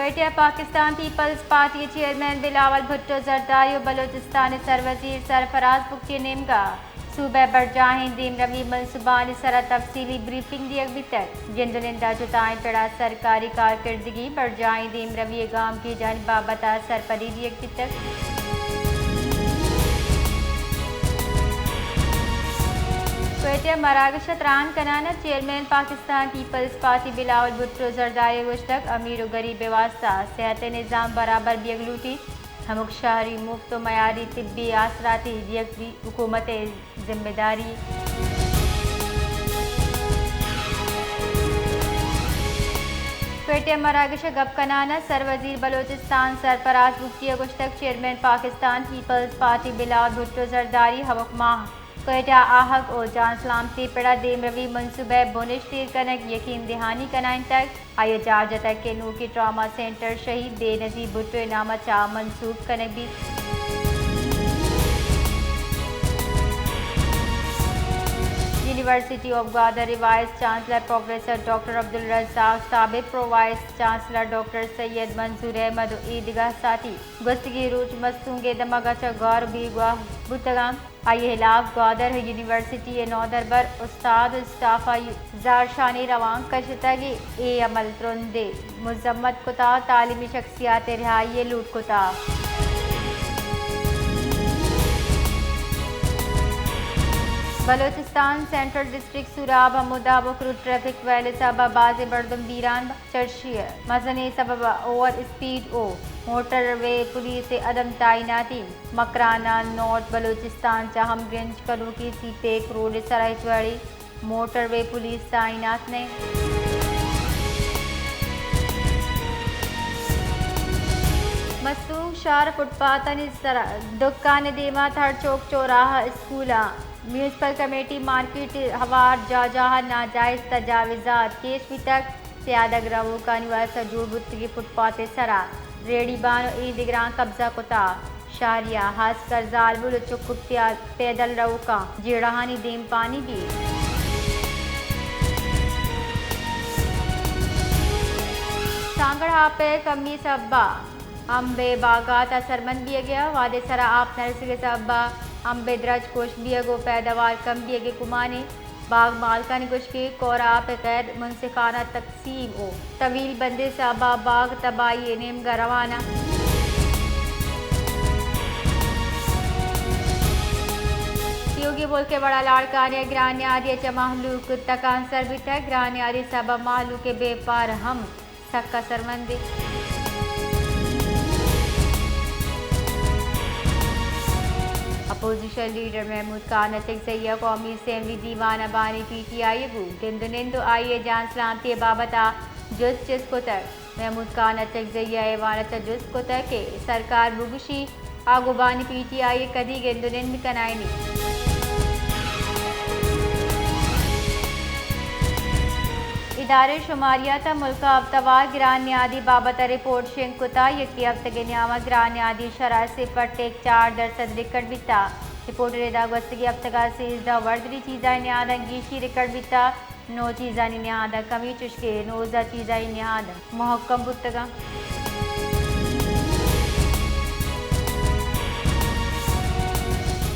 کوئٹہ، Pakistan Peoples party ءِ چیئرمین بلاول بھٹو زرداری ءُ بلوچستان ءِ سروزیر سرفراز بگٹی ءِ نیمگ ءَ صوبہ ءِ برجاہیں دیمروی منصوبانی سر ءَ تفصیلی بریفنگ دیگ بیتگ۔ گند ءُ نند ءَ جتائیں پڑ ءَ سرکاری کارکردگی، برجاہیں دیمروی ءِ گامگیجانی بابت ءَ سرپدی دیگ بیتگ۔ کوئٹہ، مراگش ءَ تران کنان ءَ چیئرمین پاکستان پیپلز پارٹی بلاول بھٹو زرداری ءَ گوشتگ، امیر ءُ گریب ءِ واستہ صحت ءِ نظام برابر بیگ لوٹیت، ہمک شہری مفت ءُ معیاری طبی آسراتی دیگ بی حکومت ءِ ذمہ داری۔ کوئٹہ، مراگش ءَ گپ کنان ءَ سروزیر بلوچستان سرفراز بگٹی ءَ گوشتگ، چیئرمین پاکستان پیپلز پارٹی بلاول بھٹو زرداری ہمک ماہ کوئٹہ ءَ آہگ ءُ جان سلامتی پڑ ءَ دیمروی منصوبہ ءِ بنشت ایر کنگ ءِ یقین دہانی کنائینتگ۔ آئی ءَ جار جتگ کہ نوکیں ٹراما سینٹر شہید بے نظیر بھٹو ءِ نام ءَ چہ منسوب کنگ بیت۔ یونیورسٹی آف گوادر ءِ vice chancellor professor doctor Abdulrazzaq Sabit, pro vice chancellor doctor Syed Manzoor Ahmed ءُ ایدگہ ساتھی گوستگیں روچ مستونگ ءِ دمگ ءَ چہ گار ءُ بیگواہ بوتگ اَنت۔ آئی ءِ ہلاپ گوادر یونیورسٹی ءِ نودربر استاد ءُ اسٹاف ءَ زہرشانی روانک کشتگ ءُ اے عمل ترند ءُ مذمت کتگ، تعلیمی شخصیات ءِ رہائی ءِ لوٹ کتگ۔ بلوچستان سینٹرل ڈسٹرکٹ سوراب ءَ مدام مکرو ٹریفک ویل ءِ سبب ءَ بازیں مردم بیران چرشی ءِ مزنیں سبب ءَ اوور اسپیڈ ءُ موٹر وے پولیس ءِ عدم تعیناتی۔ مکران ءَ نارتھ بلوچستان چہ ہمگرنچ کنوکیں سی پیک روڈ ءِ سرا ہچ وڑیں موٹر وے پولیس تعینات نہ اِنت۔ مستونگ شہر ءِ فٹ پاتانی سرا، دکان ءِ دیما، تھر چوک چوراہا، اسکولاں، میونسپل کمیٹی مارکیٹ ءِ ہوار جاہ جاہ ءَ ناجائز تجاوزات پیش بیتگ۔ پیادگ روکانی واستہ جوڑ بوتگیں فٹ پات ءِ سرا ریڑی بان ءُ اے دگراں قبضہ کتگ۔ شہری ءَ ہاسکر زالبول ءُ چک ءُ پیا-، پیدل روکاں جیڑہانی دیمپانی بیت۔ سانگڑ ءَ آپ ءِ کمی ءِ سبب ءَ امب ءِ باگات اثرمند بیگ ءَ، وہدے سرا آپ نہ رسگ ءِ سبب ءَ امب ءِ درچک ہشک بیگ ءُ پیدوار کم بیگ ءِ گمان اِنت۔ باگ مالکانی گوشگ اِنت، کور ءَ آپ ءِ قید، منصفانہ تقسیم ءُ طویل بندی ءِ سبب ءَ باگ تباہی ءِ نیمگ ءَ روان اَنت۔ تیوگیں ملک ءِ وڑا لاڑکانی ءَ گران نیادی ءَ چہ مہلوک تکانسر بیتگ۔ گران نیادی ءِ سبب ءَ مہلوک ءِ بیپار ہم سک اثرمند اِنت۔ اپوزیشن لیڈر محمود خان اچکزئی ءَ قومی اسمبلی دیوان ءَ بانی پی ٹی آئی ءَ گوں گند ءُ نند ءُ آئی ءِ جان سلامتی ءِ بابت ءَ جست چست کتگ۔ محمود خان اچکزئی ءَ ایوان ءَ چہ جست کتگ کہ سرکار بگوشی، آ گوں بانی پی ٹی آئی ءَ کدی گند ءُ نند کنائینی۔ ادارہ شماریات ءَ ملک ءَ ہفتہ وار گران نیادی بابت ءَ رپورٹ شنگ کتگ۔ یکے ہفتگ ءِ نیام ءَ گران نیادی شرح صفر ٹیک چار درسد ریکارڈ بیتگ۔ رپورٹ ءِ ردا گوستگیں ہفتگ ءَ سیزدہ وردنی چیزانی نیاد ءَ گیشی ریکارڈ بیتگ۔ نو چیزانی نہاد ءَ کمی، چوشکہ نوزدہ چیزانی نہاد محکم بوتگ اَنت۔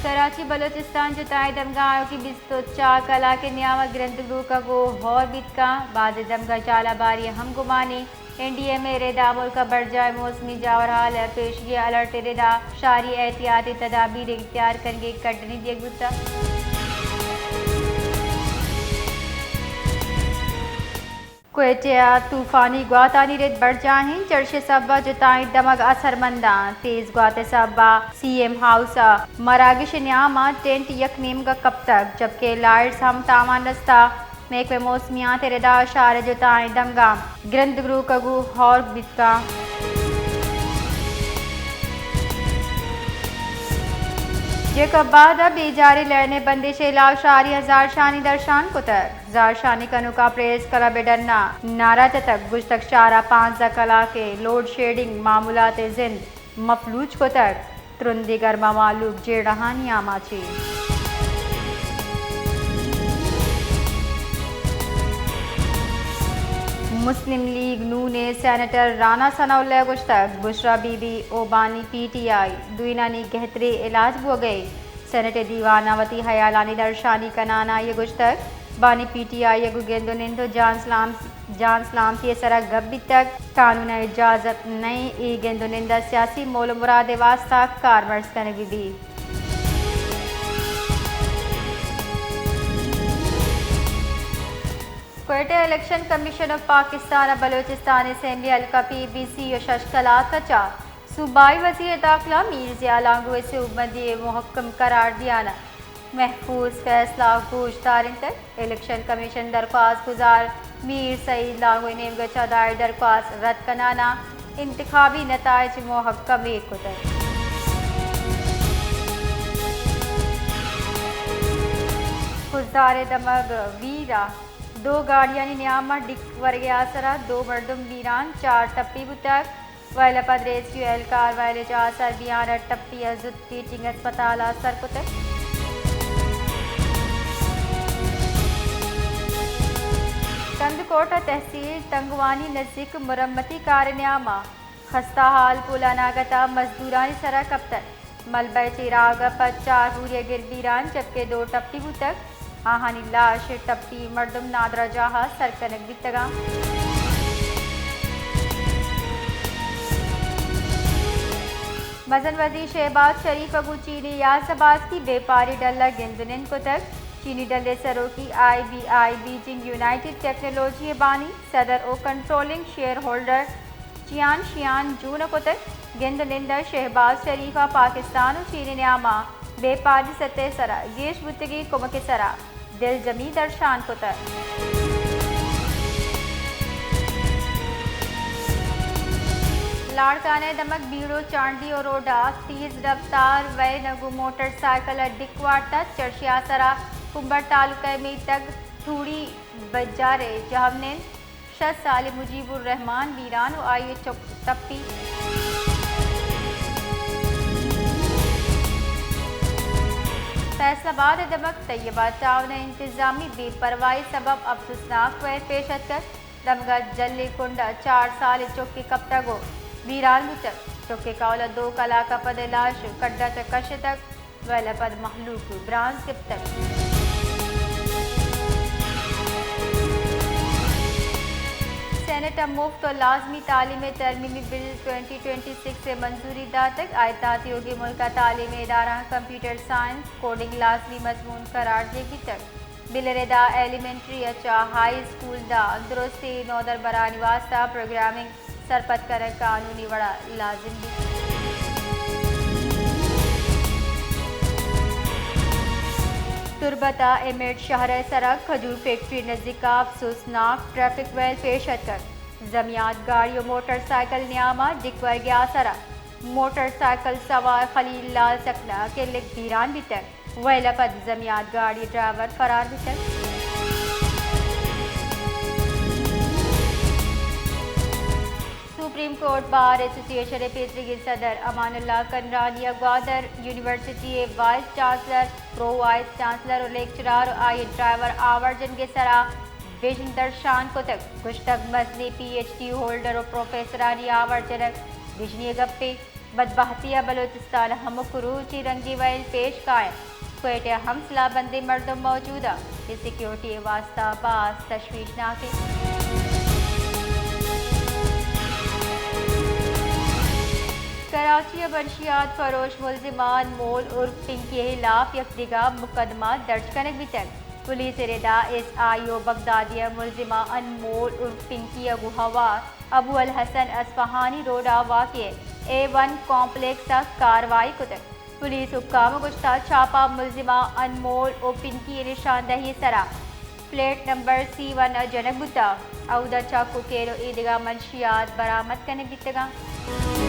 کراچی، بلوچستان جتائیں دمگاں آیوکیں بیست ءُ چار کلاک ءِ نیام ءَ گرند گروک ءَ گوں ہور بیت کنت۔ بازیں دمگاں ژالہ باری ءِ ہم گمان اِنت۔ این ڈی ایم اے ءِ ردا ملک ءَ برجاہیں موسمی جاورحال ءِ پیشگی الرٹ ءِ ردا شاری احتیاطی تدابیر اختیار کنگ ءِ کڈنی دیگ بوتگ۔ کوئٹہ ءَ طوفانی گواتانی رد برجاہ اِنت، چرشے سبب ءَ جتائیں دمگ اثرمند اَنت۔ تیز گوات ءِ سبب ءَ سی ایم ہاؤس ءَ مراگش ءِ نیام ءَ ٹینٹ یک نیمگ ءَ کپتگ، جبکہ لائٹس ہم تاوان رستہ۔ محکمہ موسمیات ءِ ردا شہر ءِ جتائیں دمگاں گرند گروک ءَ گوں ہور بیت کنت۔ جیکب آباد ءَ بیجاری لین ءِ بندش ءِ ہلاپ شہری ءَ زہرشانی درشان کتگ۔ زہرشانی کنوکاں پریس کلب ءِ ڈن ءَ نعرہ جتگ، گوشتگ شہر ءَ پانزدہ کلاک ءِ لوڈ شیڈنگ معمولات ءِ زند مفلوج کتگ، ترندیں گرم ءَ مہلوک جیڑہانی آماچ اِنت۔ مسلم لیگ نون ءِ سینیٹر رانا ثناء اللہ ءَ گوشتگ، بشریٰ بی بی ءُ بانی پی ٹی آئی دوئینانی گہتریں علاج بوگ ءَ۔ سینیٹ ءِ دیوان ءَ وتی ہیالانی درشانی کنان ءَ آئی ءَ گوشتگ، بانی پی ٹی آئی ءَ گوں گند ءُ نند ءُ جان سلام، جان سلامتی ءِ سرا گپ بیتگ، قانون ءَ اجازت نہ اِنت اے گند ءُ نند ءَ سیاسی مول ءُ مراد ءِ واستہ کارمرز کنگ بہ بیت۔ Quetta, election commission of Pakistan ءَ بلوچستان اسمبلی حلقہ پی بی سی ءُ شش کلاک ءَ چہ صوبائی وزیر داخلہ میر ضیاء لانگو ءِ سوبمندی ءَ مہکم قرار دیان ءَ محفوظ فیصلہ گوش دارینتگ۔ الیکشن کمیشن درخواست گزار میر سعید لانگو ءِ نیمگ ءَ چہ دائر درخواست رد کنان ءَ انتخابی نتائج مہکم ایر کتگ۔ خضدار ءِ دمگ ویر ءَ دو گاڑیانی نیام ءَ ڈک ورگ ءِ آسر ءَ دو مردم بیران، چار ٹپی بوتگ۔ ویل ءَ پد ریسکیو اہلکار ویل ءِ چہ آسر بیان ءَ ٹپی ءَ زوت ٹیچنگ ہسپتال ءَ سر کتگ۔ کندکوٹ ءِ تحصیل تنگوانی نزیک مرمتی کار ءِ نیام ءَ خستہ حال پول ءَ اناگت ءَ مزدورانی سر ءَ کپتگ۔ ملبہ ءِ چیراگ ءَ پد چار پوری ءَ گر بیران، جبکہ دو ٹپی بوتگ۔ آہانی لاش ٹپی مردم نادراہ جاہ ءَ سر کنگ بیتگ اَنت۔ مزن وزیر شہباز شریف ءَ گوں چینی یازدہ باسکی بیپاری ڈل ءَ گند ءُ نند کتگ۔ چینی ڈل ءِ سروکی آئی بی آئی بیجنگ یونائیٹڈ ٹیکنالوجی ءِ بانی صدر ءُ کنٹرولنگ شیئر ہولڈر چیان شیان جون ءَ کتگ۔ گند ءُ نند ءَ شہباز شریف ءَ پاکستان ءُ چین ءِ نیام ءَ بیپاری سطح ءِ سرا گیش بوتگیں کمک ءِ سرا دلجمی درشان کتگ۔ لاڑکانہ ءِ دمگ بیڑو چانڈیو روڈ ءَ تیز رفتار وین ءَ گوں موٹر سائیکل ءَ ڈک وارتگ، چرشی ءِ آسر ءَ کمبر تعلقہ ءِ میتگ ٹوڑی بجار ءِ جہمنند شصت سالی مجیب الرحمان بیران ءُ آئی ءِ چک ٹپی۔ فیصل آباد ءِ دمگ طیبہ ٹاؤن ءَ انتظامی بے پرواہی سبب افسوسناک ویل پیش اتکگ۔ دمگ ءَ جھلی کنڈ ءَ چار سالی چکے کپتگ ءُ بیران بوتگ۔ چک ءِ کہول ءَ دو کلاک ءَ پد لاش کڈ ءَ چہ کشتگ۔ ویل ءَ پد مہلوک برانز گپتگ۔ سینیٹ ءَ مفت ءُ لازمی تعلیم ءِ ترمیمی بل ٹوئنٹی ٹوئنٹی سکس ءَ منظوری داتگ۔ آئی ءِ تہا تیوگیں ملک ءِ تعلیمی ادارہاں کمپیوٹر سائنس، کوڈنگ لازمی مضمون قرار دیگ بیتگ۔ بل ءِ ردا ایلیمنٹری ءَ چہ ہائی اسکول داں درستیں نودربرانی واستہ پروگرامنگ سرپد کنگ قانونی وڑا لازم بیت۔ تربت ءِ امیڈ شہر ءِ سرا کھجور فیکٹری نزیک ءَ افسوسناک ٹریفک ویل پیش اتکگ۔ زمیات گاڑی ءُ موٹر سائیکل نیام ءَ ڈک ورگ ءِ آسر ءَ موٹر سائیکل سوار خلیل لال سکنا کلک بیران بیتگ۔ ویل ءَ پد زمیات گاڑی ءِ ڈرائیور فرار بیتگ۔ سپریم کورٹ بار ایسوسی ایشن ءِ پیسریگیں صدر امان اللہ کنرانی ءَ گوادر یونیورسٹی ءِ وائس چانسلر، پرو وائس چانسلر ءُ لیکچرار ءُ آئی ءِ ڈرائیور آور جنگ ءِ سرا بژن درشان کتگ۔ گوشتگ، مزنیں پی ایچ ڈی ہولڈر ءُ پروفیسرانی آور جنگ بژنی ءِ گپے۔ بدبہتی ءَ بلوچستان ءَ ہمک روچ اے رنگیں ویل پیش کاینت۔ کوئٹہ ءَ ہم سلاہ بندیں مردم موجود انت کہ سیکورٹی ءِ واستہ باز تشویشناک انت۔ کراچی ءَ منشیات فروش ملزمان مول عرف پنکی ءِ ہلاپ یک دگہ مقدمہ درج کنگ بیتگ۔ پولیس ءِ ردا ایس آئی او بغدادی ءَ ملزمہ انمول عرف پنکی ءَ گوں ہوار ابو الحسن اصفہانی روڈ ءَ واقع اے ون کمپلیکس ءَ کاروائی کتگ۔ پولیس حکام ءَ گوشتگ، چھاپہ ملزمہ انمول ءُ پنکی ءِ نشاندہی ءِ سرا فلیٹ نمبر سی ون ءَ جنگ بوتگ۔ اودا چہ کوکین ءُ ایدگہ منشیات برآمد کنگ بیتگ انت۔